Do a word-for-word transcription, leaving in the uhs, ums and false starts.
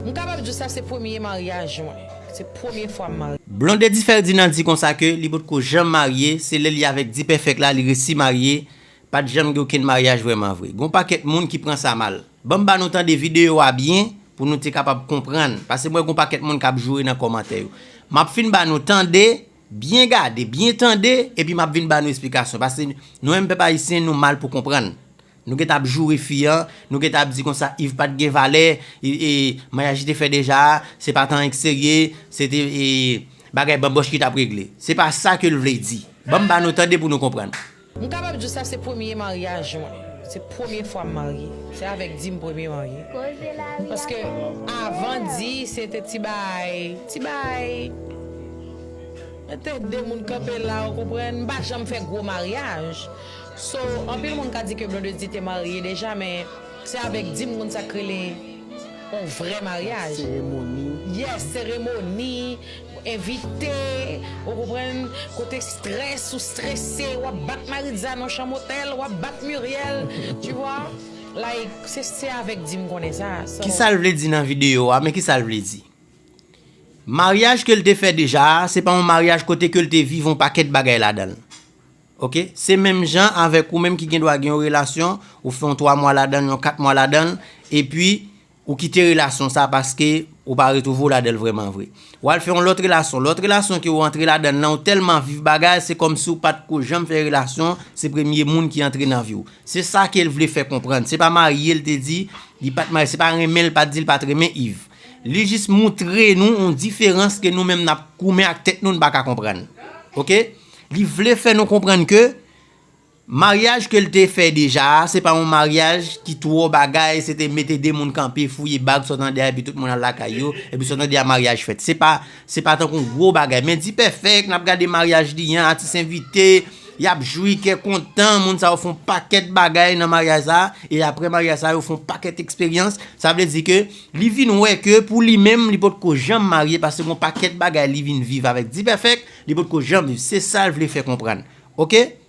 M kapab di w sa se premye maryaj mwen. Se premye fwa m marye. Blondedy Ferdinand di konsa ke li potko janm marye, se lè li avèk Dipèfèk la li resi marye, pa t janm gen okenn maryaj vrèman vre. Gon pakèt moun ki pran sa mal. Ban m ba nou tande videyo a byen pou nou te kapab konprann, paske m wè gon pakèt moun k ap joure nan kòmantè yo. M ap fin ba nou tande byen gade, byen tande, epi m ap vin ba nou esplikasyon, paske nou menm pèp ayisyen nou mal pou konprann. Nou gentan ap joure fi an, nou gentan ap di konsa Yves pa t gen valè, e, e, maryaj li te fè deja a, se pa t anyen k serye, se te e, bagay banbòch ki t ap regle. Se pa sa ke l vle di. Ban m ba nou tande pou nou konprann. M kapab di w sa se premye maryaj mwen. Se premye fwa m marye. Se avèk Di m premye marye. Paske avan Di se te ti bagay, ti bagay. Mete de moun kanpe la, ou konprann? M pa janm fè gwo maryaj. So, anpil moun ka di ke Blondedy te marye deja, men se avèk Di m konn sa k rele yon vrè maryaj. Seremoni. Yes, seremoni, envite, ou konprann, kote strès, ou strese, w ap bat Maritza nan chanm otèl, w ap bat Muriel, tu vois? Like, se, se avèk Di m konnen sa. So, Kisa l vle di nan videyo a? Men kisa l vle di? Maryaj ke l te fè deja a, se pa yon maryaj kote ke l te viv yon pakèt bagay ladan l. Oke? Se menm jan avèk ou menm ki gen dwa gen yon relasyon, ou fè yon twa mwa ladan l, yon kat mwa ladan l, epi ou kite relasyon sa paske ou pa retwouve w ladan l vrèman vre. W al fè yon lòt relasyon. Lòt relasyon ke ou antre ladan l lan, ou tèlman viv bagay, se kòmsi ou pa t ko janm fè relasyon, se premye moun ki antre nan vi w. Se sa ke l vle fè konprann. Se pa marye l te di, li pa t marye, se pa renmen l pa t di l pa t renmen Yves. Li jis moutre nou yon diferans ke nou menm n ap goumen ak tèt nou, n pa ka konprann. Oke? Li vle fè nou konprann ke maryaj ke l te fè deja a, se pa yon maryaj ki twò bagay, se te mete de moun kanpe, fouye bag, sot anndan epi tout moun al lakay yo, epi sot anndan maryaj fèt. Se pa, se pa tankou yon gwo bagay. Men Dipèfèk, n ap gade maryaj li an, atis envite, y ap jwi, kè kontan, moun sa yo fè yon pakèt bagay nan maryaj sa, e apre maryaj sa, yo fè yon pakèt eksperyans. Sa vle di ke li vin wè ke pou li menm, li potko janm marye, paske gon pakèt bagay li vin viv avèk Dipèfèk, li potko janm viv. Se sa l vle fè konprann. Oke?